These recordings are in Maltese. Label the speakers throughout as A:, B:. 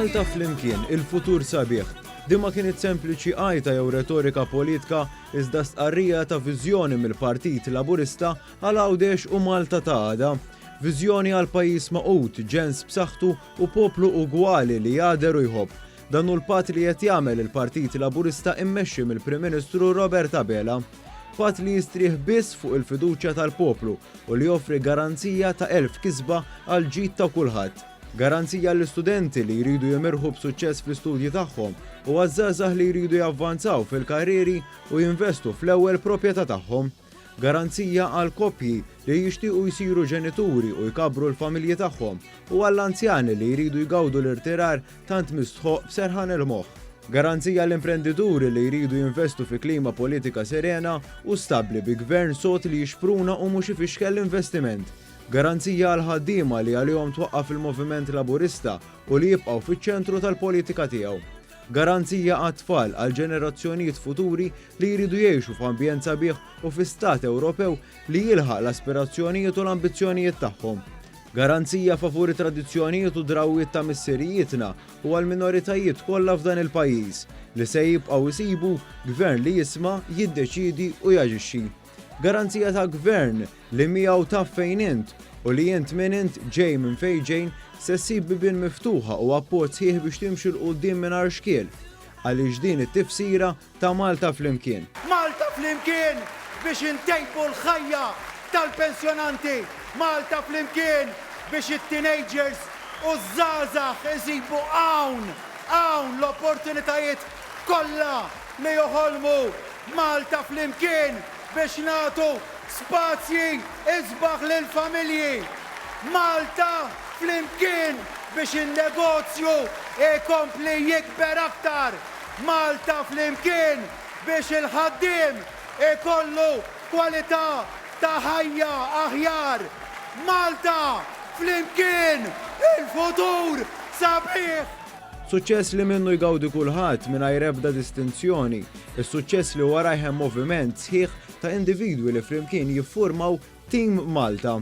A: Malta flimkien, il-futur sabiħ. Din ma kienet sempliċi għajta jew retorika politika iżda stqarrija ta' viżjoni mill-Partit Laburista għal Għawdex u Malta ta' għada. Viżjoni għal pajjiż magħqud, ġens b'saħħtu u poplu ugwali li jagħder u jħobb. Dan hu l-patt li qed jagħmel il-Partit Laburista immexxi mill-Prim Ministru Robert Abela. Patt li jistrieħ biss fuq il-fiduċja tal-poplu u li joffri garanzija ta' 1,000 kisba għall-ġid ta' kulħadd. Garanzija għall-istudenti li jridu jimirħu b'suċċess fl-istudji tagħhom u għaż-żgħażagħ li jridu javvanzaw fil-karrieri u jinvestu fl-ewwel propjetà tagħhom. Garanzija għal koppji li jixtiequ jsiru ġenituri u jkabbru l-familji tagħhom u għall-anzjani li jridu jgawdu l-irtirar tant mistħoqq b'serħan il-moħħ. Garanzija għall-imprendituri li jridu jinvestu fi klima politika serena u stabbli bi gvern sod li jixpruna u mhux ifixkel l-investiment. Garanzija għall-ħaddiema li għalihom twaqqaf il-Moviment Laburista u li jibqgħu fiċ-ċentru tal-politika tiegħu. Garanzija għat-tfal, għall-ġenerazzjonijiet futuri li jridu jgħixu f'ambjent sabiħ u fi stat Ewropew li jilħaq l-aspirazzjonijiet u l-ambizzjonijiet tagħhom. Garanzija favur it-tradizzjonijiet u d-drawwiet ta' missirijietna u għall-minoritajiet kollha f'dan il-pajjiż, li se jibqgħu jsibu Gvern li jisma', jiddeċiedi u jaġixxi. Garanzija ta' Gvern li miegħu taf fejn int u li int min int, ġej minn fejn ġejn, se ssib bibien miftuħa u appoġġ sħiħ biex timxi 'l quddiem mingħajr xkiel. Għaliex din it-tifsira ta' Malta Flimkien.
B: Malta Flimkien biex intejbu l-ħajja tal-pensjonanti, Malta Flimkien biex it-teenagers u ż-żgħażagħ isibu hawn, hawn l-opportunitajiet kollha li joħolmu, Malta Flimkien biex nagħtu spazji isbaħ lill-familji, Malta Flimkien biex in-negozju jkompli jikber aktar. Malta flimkien biex il-ħaddiem ikollu kwalità ta' ħajja aħjar. Malta flimkien, il-futur sabiħ!
A: Suċċess li minnu jgawdi kulħadd mingħajr ebda distinzjoni. Is-suċċess li warajh hemm moviment sħiħ ta' individwi li flimkien jiffurmaw Team Malta.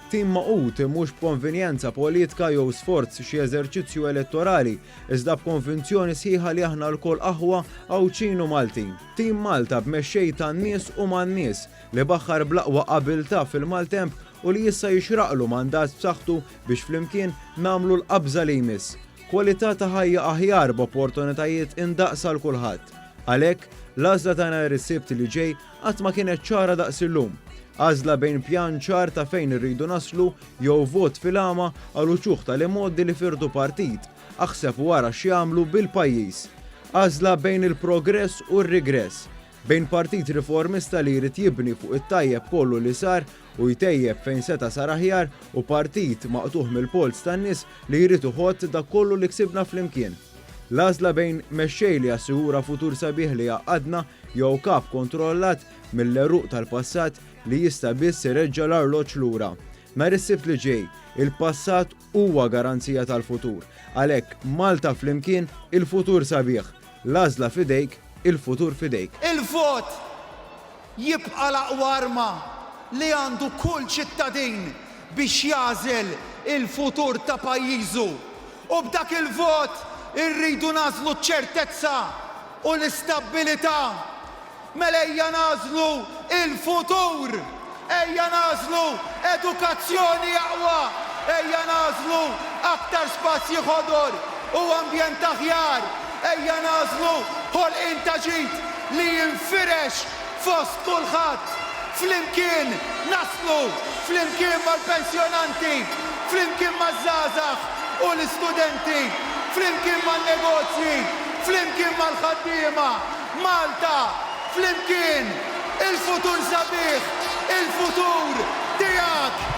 A: Tim magħqud mhux b'konvenjenza politka jew sforz xi eżerċizzju elettorali, iżda b'konvinzjoni sħiħa li aħna lkoll aħwa Għawdxin u Maltin. Team Malta b'mexxej tan-nies u man-nies, li baħħar bl-aqwa abiltà fil-maltemp u li issa jixraqlu mandat b'saħħtu biex flimkien nagħmlu l-qabża li jmiss. Kwalità ta' ħajja aħjar b'opportunitajiet indaqs għal kulħadd. Għalhekk, l-għażla ta' nhar is-Sibt li ġej qatt ma kienet ċara daqs illum. Għażla bejn pjan ċar ta' fejn irridu naslu jew vot fil-għama għal uċuħ tal-imgħoddi li firdu partit, aħseb u ara x'jagħmlu bil-pajjiż. Għażla bejn il-progress u r-rigress. Bejn partit riformista li jrid jibni fuq it-tajjeb kollu li sar u jtejjeb fejn seta' sar aħjar u partit maqtugħ mill-polz tan-nies li jrid iħott dak kollu li ksibna flimkien. L-għażla bejn mexxej li jassigura futur sabiħ li jgħaqqadna jew kap kontrollat mill-għeruq tal-passat li jista' biss ireġġa' l-arloġġ lura. Nhar is-Sibt li ġej, il-passat huwa garanzija tal-futur. Għalhekk, Malta flimkien, il-futur sabiħ. L-għażla f'idejk, il-futur f'idejk.
B: Il-vot jibqa' l-aqwa arma li għandu kull ċittadin biex jagħżel il-futur ta' pajjiżu. U b'dak il-vot irridu nagħżlu ċ-ċertezza u l-istabbilità. Mela ejja nagħżlu l-futur! Ejja nagħżlu edukazzjoni aqwa! Ejja nagħżlu aktar spazji ħodor u ambjent aħjar! Ejja nagħżlu ħolqien ta' ġid li jinfirex fost kulħadd! Flimkien naslu! Flimkien mal-pensjonanti, flimkien maż-żgħażagħ u l-istudenti, flimkien man-negozji, flimkien mal-ħaddiema, Malta, flimkien! Il-futur sabiħ, il-futur tiegħek!